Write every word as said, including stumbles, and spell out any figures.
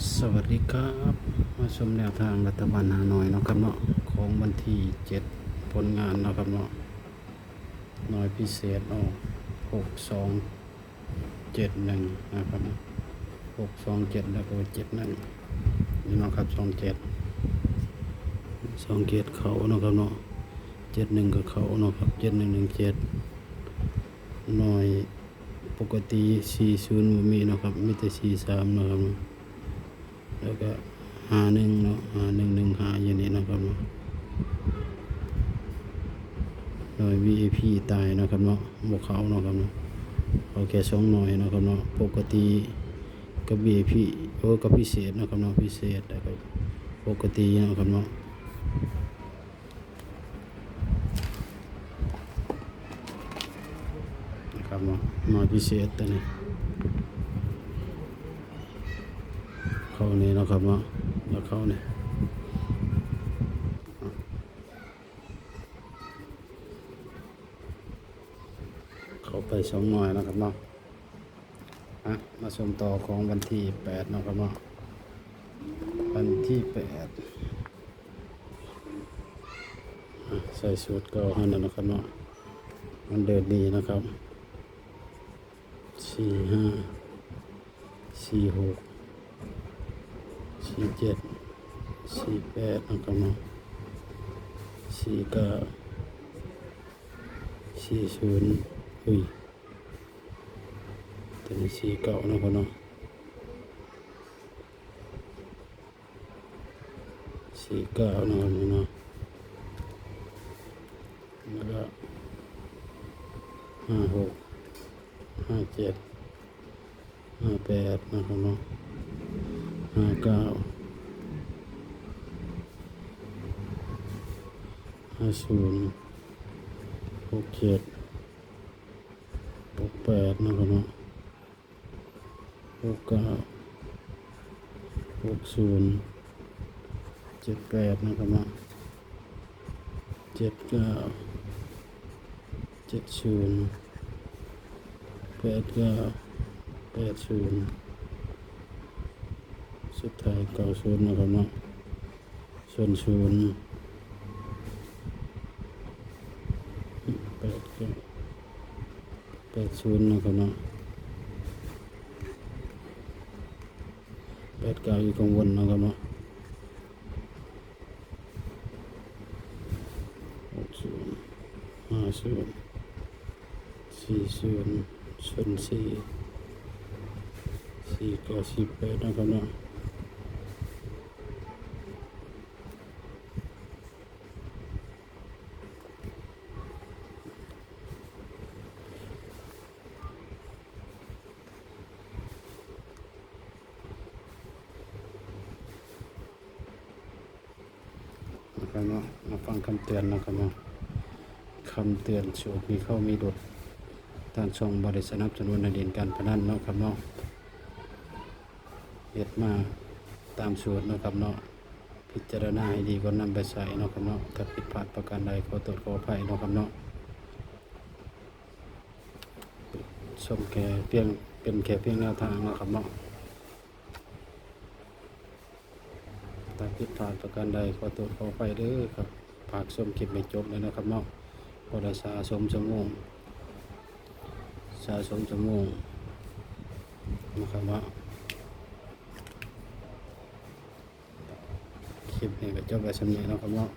สวัสดีครับ มาชมแนวทางรัฐบาลฮานอยเนาะครับเนาะ ของวันที่เจ็ด ผลงานเนาะครับเนาะ หน่วยพิเศษออก หกสองเจ็ดหนึ่ง นะครับ หกสองเจ็ด แล้วก็ เจ็ดหนึ่ง นี่เนาะครับ สองเจ็ด สองเจ็ด เขาเนาะครับเนาะ เจ็ดหนึ่ง ก็เขาเนาะครับ เจ็ดหนึ่งหนึ่งเจ็ด หน่วยปกติ สี่ศูนย์ บ่มีเนาะครับ มีแต่ สี่สาม เนาะครับ แล้วก็ ห้าหนึ่ง เนาะ ห้าหนึ่งหนึ่งห้า อยู่นี่เนาะครับเนาะ หน่วย วี ไอ พี ตายเนาะครับเนาะ บ่เข้าเนาะครับเนาะ เอาแค่สองหน่วยเนาะครับเนาะ ปกติกับ วี ไอ พี โอ้ กับพิเศษเนาะครับเนาะ พิเศษ แล้วก็ปกติเนาะครับเนาะ นะครับเนาะ หน่วยพิเศษตัวนี้ เข้านี่เนาะครับเนาะ แล้วเข้านี่ เข้าไปสองหน่วยนะครับเนาะ อ่ะ มาชมต่อของวันที่แปดเนาะครับเนาะ วันที่แปด อ่ะ ใส่สูตรเก่าให้แล้วนะครับเนาะ มันเดินดีนะครับ สี่ห้า สี่หก สี่เจ็ด สี่แปด นะครับเนาะ สี่เก้า สี่ศูนย์ อุ้ย ตัวนี้ สี่เก้า นะครับเนาะ สี่เก้า นะครับนี่เนาะ แล้วก็ ห้าหก ห้าเจ็ด ห้าแปด นะครับเนาะ ห้าเก้า ห้าศูนย์ หกเจ็ด หกแปด นะครับเนาะ หกเก้า หกศูนย์ เจ็ดแปด นะครับเนาะ เจ็ดเก้า เจ็ดศูนย์ แปดเก้า แปดศูนย์ สุดท้าย เก้าศูนย์ นะครับเนาะ ส่วนศูนย์ แปดเก้า แปดศูนย์ นะครับเนาะ แปดเก้า อยู่ข้างบนนะครับเนาะ หกศูนย์ ห้าศูนย์ สี่ศูนย์ ศูนย์สี่ สี่เก้า สี่แปด นะครับเนาะ นะครับเนาะ มาฟังคำเตือนนะครับเนาะ คำเตือน สูตรมีเข้ามีหลุด ทางช่องบ่ได้สนับสนุนให้เล่นการพนันเนาะครับเนาะ เฮ็ดมาตามสูตรเนาะครับเนาะ พิจารณาให้ดีก่อนนำไปใช้เนาะครับเนาะ ถ้าผิดพลาดประการใดขอโทษขออภัยเนาะครับเนาะ ชมแค่เพียง เป็นแค่เพียงแนวทางเนาะครับเนาะ ถ้าผิดพลาดประการใดขอโทษขออภัยเด้อครับ ฝากชมคลิปให้จบเลยนะครับเนาะ พอได้สะสมชั่วโมง สะสมชั่วโมงนะครับเนาะ คลิปนี้ก็จบไปส่ำนี้เนาะครับเนาะ